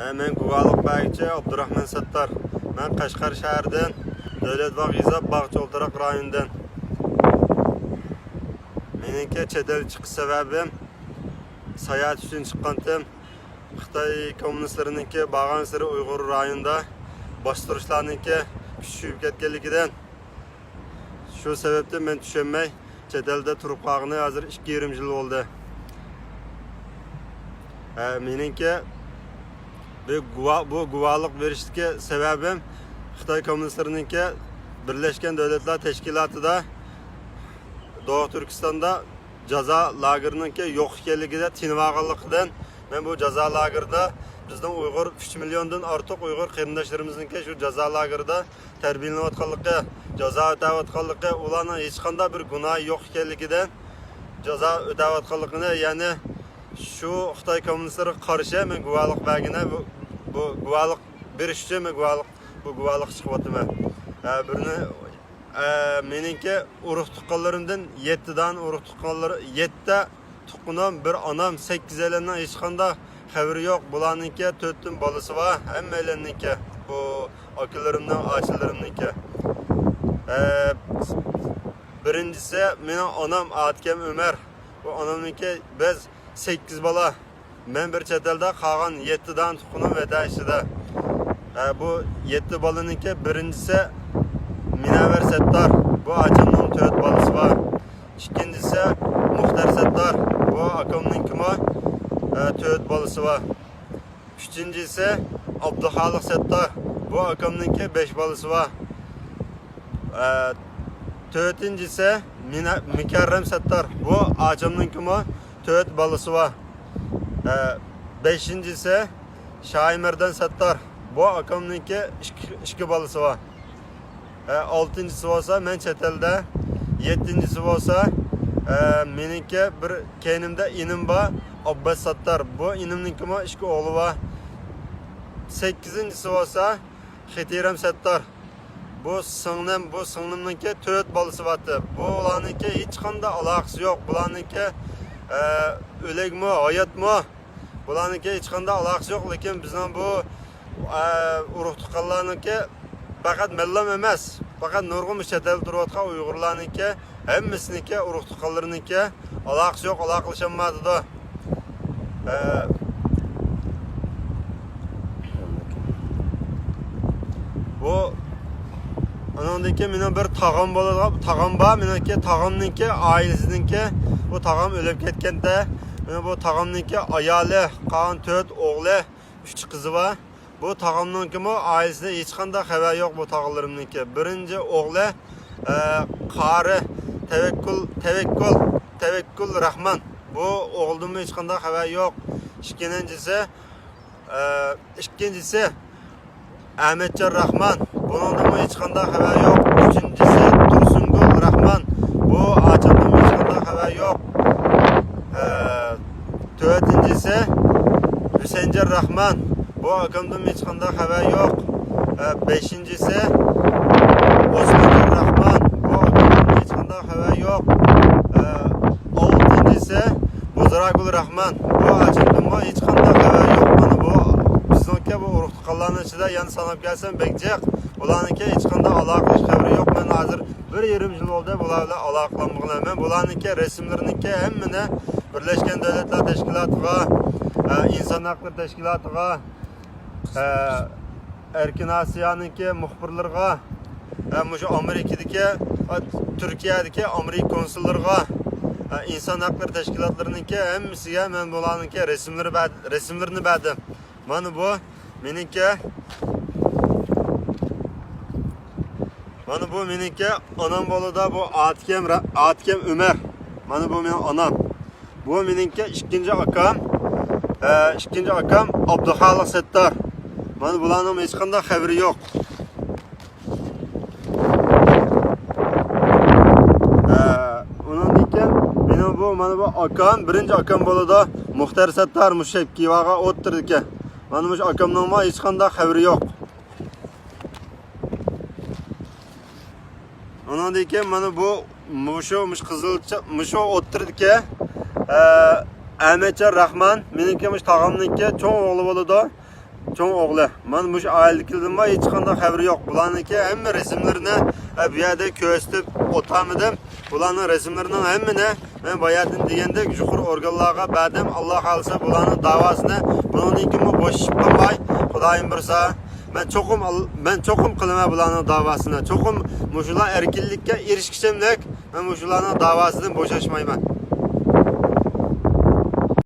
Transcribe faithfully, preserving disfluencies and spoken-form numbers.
ھە، مەن گۇۋاھلىق بەرگۈچى ئابدۇراخمان سەتتار. مەن قەشقەر شەھىرىدىن، دۆلەت باغ يېزا باغچە ئولتۇراق رايونىدىن. مېنىڭكى چەت ئەل چىقىش سەۋەبىم، ساياھەت ئۈچۈن چىققانتىم. خىتاي كوممۇنىستلىرىنىڭكى بارغانسېرى ئۇيغۇر رايونىدا باستۇرۇشلارنىڭكى كۈچىيىپ كەتكەنلىكىدىن، شۇ سەۋەبتىن مەن چۈشەنمەي، چەت ئەلدە تۇرۇپ قالغىنى ھازىر ئىككى يېرىم يىل بولدى. ھە، مېنىڭكى بۇ گۇۋا-، بۇ گۇۋاھلىق بېرىشتىكى سەۋەبىم، خىتاي كوممۇنىستلىرىنىڭكى بىرلەشكەن دۆلەتلەر تەشكىلاتىدا، دوغۇ تۈركىستاندا جازا لاگېرىنىڭكى يوق ئىكەنلىكىدە تىنىۋالغانلىقىدىن، مەن بۇ جازا لاگېرىدا بىزنىڭ ئۇيغۇر، ئۈچ مىليوندىن ئارتۇق ئۇيغۇر قېرىنداشلىرىمىزنىڭكى شۇ جازا لاگېرىدا تەربىيەلىنىۋاتقانلىقى، جازا ئۆتەۋاتقانلىقى، ئۇلارنىڭ ھېچقانداق بىر گۇناھى يوق ئىكەنلىكىدىن، جازا ئۆتەۋاتقانلىقىنى، يەنى شۇ خىتاي كوممۇنىستلىرىغا قارشى مەن گۇۋاھلىق بەرگىنى، بۇ، بۇ گۇۋاھلىق بېرىش ئۈچۈن مەن گۇۋاھلىق، بۇ گۇۋاھلىق چىقىۋاتىمەن. ھە، بىرنى، ھە، مېنىڭكى ئۇرۇق تۇغقانلىرىمدىن يەتتە دانە ئۇرۇق تۇغقانلىرى، يەتتە تۇغقىنىم، بىر ئانام، سەككىزەيلەننىڭ ھېچقانداق خەۋىرى يوق. بۇلارنىڭكى تۆتتىن بالىسى بار، ھەممەيلەننىڭكى. بۇ ئاكىلىرىمنىڭ، ئاچىلىرىمنىڭكى. ئە، بىرىنچىسى مېنىڭ ئانام ئاتىكەم ئۆمەر. بۇ ئانامنىڭكى، بىز سەككىز بالا. مەن بىر چەت ئەلدە، قالغان يەتتە دانە تۇغقىنىم ۋەتەن ئىچىدە. ئە، بۇ يەتتە بالىنىڭكى بىرىنچىسى مىنەۋەر سەتتار. بۇ ئاچامنىڭ تۆت بالىسى بار. ئىككىنچىسى مۇختەر سەتتار. بۇ ئاكامنىڭكىمۇ، ئە، تۆت بالىسى بار. ئۈچىنچىسى ئابدۇخالىق سەتتار. بۇ ئاكامنىڭكى بەش بالىسى بار. ئە، تۆتىنچىسى مىنە-، مۇكەررەم سەتتار. بۇ ئاچامنىڭكىمۇ تۆت بالىسى بار. ئە، بەشىنچىسى شاھىمەردان سەتتار. بۇ ئاكامنىڭكى ئىككى، ئىككى بالىسى بار. ئە، ئالتىنچىسى بولسا مەن چەت ئەلدە. يەتتىنچىسى بولسا، ئە، مېنىڭكى بىر كەينىمدە ئىنىم بار، ئابباس سەتتار. بۇ ئىنىمنىڭكىمۇ ئىككى ئوغلى بار. سەككىزىنچىسى بولسا خېتىرەم سەتتار. بۇ سىڭلىم، بۇ سىڭلىمنىڭكى تۆت بالىسى بارتى. بۇلارنىڭكى ھېچقانداق ئالاقىسى يوق. بۇلارنىڭكى، ئە، ئۆلۈكمۇ، ھاياتمۇ، بۇلارنىڭكى ھېچقانداق ئالاقىسى يوق. لېكىن بىزنىڭ بۇ، ئە، ئۇرۇق تۇغقانلارنىڭكى، پەقەت مەنلام ئەمەس، پەقەت نۇرغۇن چەت ئەلدە تۇرۇۋاتقان ئۇيغۇرلارنىڭكى ھەممىسىنىڭكى، ئۇرۇق تۇغقانلىرىنىڭكى ئالاقىسى يوق، ئالاقىلىشالمايدۇ. ئە، بۇ، ئۇنىڭدىن كېيىن مېنىڭ بىر تاغام بولىدىغان، تاغام بار. مېنىڭكى تاغامنىڭكى ئائىلىسىنىڭكى، بۇ تاغام ئۆلۈپ كەتكەندە، مېنىڭ بۇ تاغامنىڭكى ئايالى، قالغان تۆت ئوغلى، ئۈچ قىزى بار. بۇ تاغامنىڭكىمۇ ئائىلىسىدە ھېچقانداق خەۋەر يوق بۇ تاغىلىرىمنىڭكى. بىرىنچى ئوغلى، ئە، قارى تەۋەككۈل، تەۋەككۈل، تەۋەككۈل راخمان. بۇ ئوغلىدىنمۇ ھېچقانداق خەۋەر يوق. ئىككىنچىسى، ئە، ئىككىنچىسى ئەمەتجان راخمان. بۇنىڭدىنمۇ ھېچقانداق خەۋەر يوق. ئۈچىنچىسى تۇرسۇنگۈل راخمان. بۇ ئاچامدىنمۇ ھېچقانداق خەۋەر يوق. ئە، تۆتىنچىسى ھۈسەنجان راخمان. بۇ ئاكامدىن ھېچقانداق خەۋەر يوق. ئە، بەشىنچىسى ئوسمانجان راخمان. بۇ ئاكامدىن ھېچقانداق خەۋەر يوق. ئە، ئالتىنچىسى بۇزراگۈل راخمان. بۇ ئاچامدىنمۇ ھېچقانداق خەۋەر يوق. مانا بۇ بىزنىڭكى بۇ ئۇرۇق تۇغقانلارنىڭ ئىچىدە يەنە ساناپ كەلسەم بەك جىق. بۇلارنىڭكى ھېچقانداق ئالاقىلىشىش خەۋىرى يوق. مەن ھازىر بىر يېرىم يىل بولدى بۇلار بىلەن ئالاقىلانمىغىلى. مەن بۇلارنىڭكى رەسىملىرىنىڭكى ھەممىنى بىرلەشكەن دۆلەتلەر تەشكىلاتىغا، ئە، ئىنسان ھەقلىرى تەشكىلاتىغا، ئە، ئەركىن ئاسىيانىڭكى مۇخبىرلىرىغا، ئە، مۇشۇ ئامېرىكىدىكى، ئە، تۈركىيەدىكى ئامېرىكا كونسۇللىرىغا، ئە، ئىنسان ھەقلىرى تەشكىلاتلىرىنىڭكى ھەممىسىگە مەن بۇلارنىڭكى رەسىملىرى بەر-، رەسىملىرىنى بەردىم. مانا بۇ مېنىڭكى. مانا بۇ مېنىڭكى ئانام بولىدۇ، بۇ ئاتىكەم را-، ئاتىكەم ئۆمەر. مانا بۇ مېنىڭ ئانام. بۇ مېنىڭكى ئىككىنچى ئاكام، ئە، ئىككىنچى ئاكام ئابدۇخالىق سەتتار. مانا بۇلارنىڭ ھېچقانداق خەۋىرى يوق. ئە، ئۇنىڭدىن كېيىن مېنىڭ بۇ، مانا بۇ ئاكام، بىرىنچى ئاكام بولىدۇ، مۇختەر سەتتار، مۇشۇ شەپكىۋاغا ئولتۇرىدىكەن. مانا مۇشۇ ئاكامنىڭمۇ ھېچقانداق خەۋىرى يوق. ئۇنىڭدىن كېيىن مانا بۇ، مۇشۇ، مۇشۇ قىزىلچا، مۇشۇ ئوتتۇرىدىكى، ئە، ئەمەتجان راخمان، مېنىڭكى مۇشۇ تاغامنىڭكى چوڭ ئوغلى بولىدۇ. چوڭ ئوغلى، مانا مۇشۇ ئائىلىدىكىلەردىنمۇ ھېچقانداق خەۋىرى يوق. بۇلارنىڭكى ھەممە رەسىملىرىنى، ئە، بۇ يەردە كۆرسىتىپ ئولتۇرمىدىم. بۇلارنىڭ رەسىملىرىنىڭ ھەممىنى مەن باياتىن دېگەندەك يۇقىرى ئورگانلارغا بەردىم. ئاللا خالىسا بۇلارنىڭ داۋاسىنى بۇنىڭدىن كېيىنمۇ بوشىشىپ قالماي، خۇدايىم بۇيرۇسا، مەن چوقۇم ئال-، مەن چوقۇم قىلىمەن بۇلارنىڭ داۋاسىنى. چوقۇم مۇشۇلار ئەركىنلىككە ئېرىشكۈچىملىك مەن مۇشۇلارنىڭ داۋاسىدىن بوشاشمايمەن.